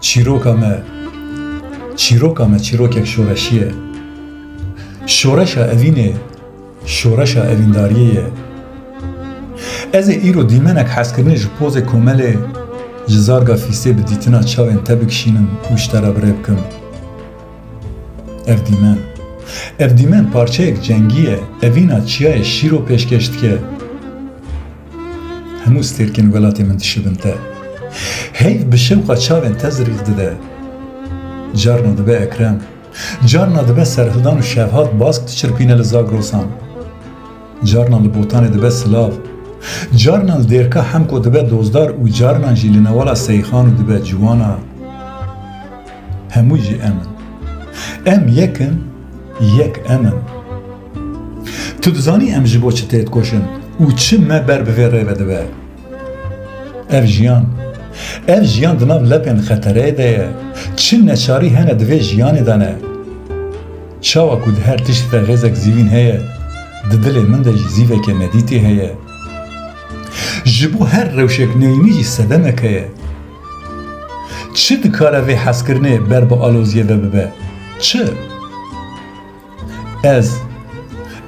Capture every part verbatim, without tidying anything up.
Çîroka me, çîroka me çîrokek şoreşî ye. Şoreşa evînê, şoreşa evîndariyê ye. Ez ê îro dîmenek hezkirinê ji pozê komelê, ji zarga fîsê bi dîtina çavên te bikişînim û ji te re bi rê bikim. Ev dîmen, ev dîmen parçeyek cengî ye, evîna çiyayê şîro pêşkêş dike. Hemû stêrkên welatê min dişibin te. Heyv bi şewqa çavên te zirîx dide. Carna dibe Ekrem. Carna dibe Serhildan û Şevhat bask diçirpîne li Zagrosan. Carna li Botanê dibe Silav. Carna li Dêrka Hemko dibe Dozdar û carna jî li Newala Seyxanû dibe Ciwana. Hemû jî em in. Em yek in, yek em in. Tu dizanî em ji bo çi têdikoşin û çi me ber bi vê rê ve dibe? Ev jiyan, ev jiyan di nav lepên xetereyê de ye. Çi neçarî hene di vê jiyanê de ne? Çawa ku di her tiştî de xêzek zîvîn heye, di dilê min de jî zîveke nedîtî heye. Ji bo her rewşek neyînî jî sedemek heye. Çi dikare vê hezkirinê ber bi aloziyê ve bibe? Çi? Ez,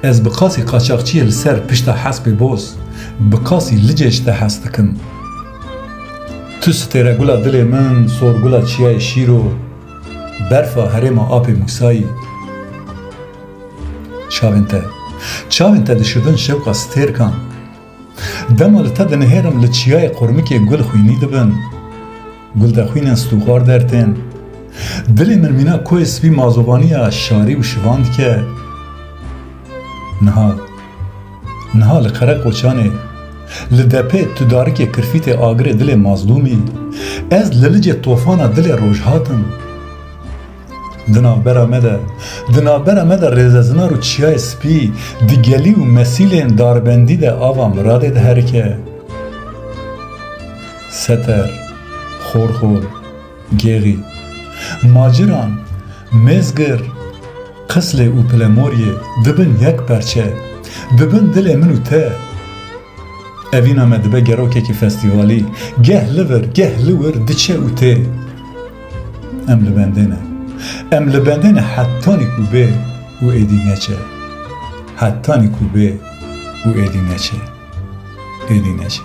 ez bi qasî qaçaxçiyê li ser pişta hespê boz, bi qasî licê ji te hez dikim. Tu stêregula dilê min, sorgula çiyayê şîro, berfa herêma apê Mûsayî. Çavên te, çavên te dişibin şewqa stêrkan. Dema li te dinihêrim li çiyayê qurmikê gul xwînî dibin. Gul de xwînên stûxwar dertên. Dilê min mîna koyê spî mazovaniya şarî û şivan dike. Niha, niha li Qereqoçanê, li depê tu darikê kirfîtê agirê dilê mazlûmî, ez li licê tofana dilê rojhat im. Di navbera me de, di navbera me de rêzezinar û çiyayê spî, di gelî û mesîlên darbendî de ava miradê diherike. Seter, Xorxor, Gêxî, Maciran, Mêzgir, Qislê û Pilemoriyê dibin yek perçe, dibin dilê min û te. Evîna me dibe gerokekî festîvalî, geh li vir, geh li wir diçe û tê. Em li bendê ne. Em li bendê ne hetanî ku bê û êdî neçe. Hetanî ku bê û êdî neçe. Êdî neçe.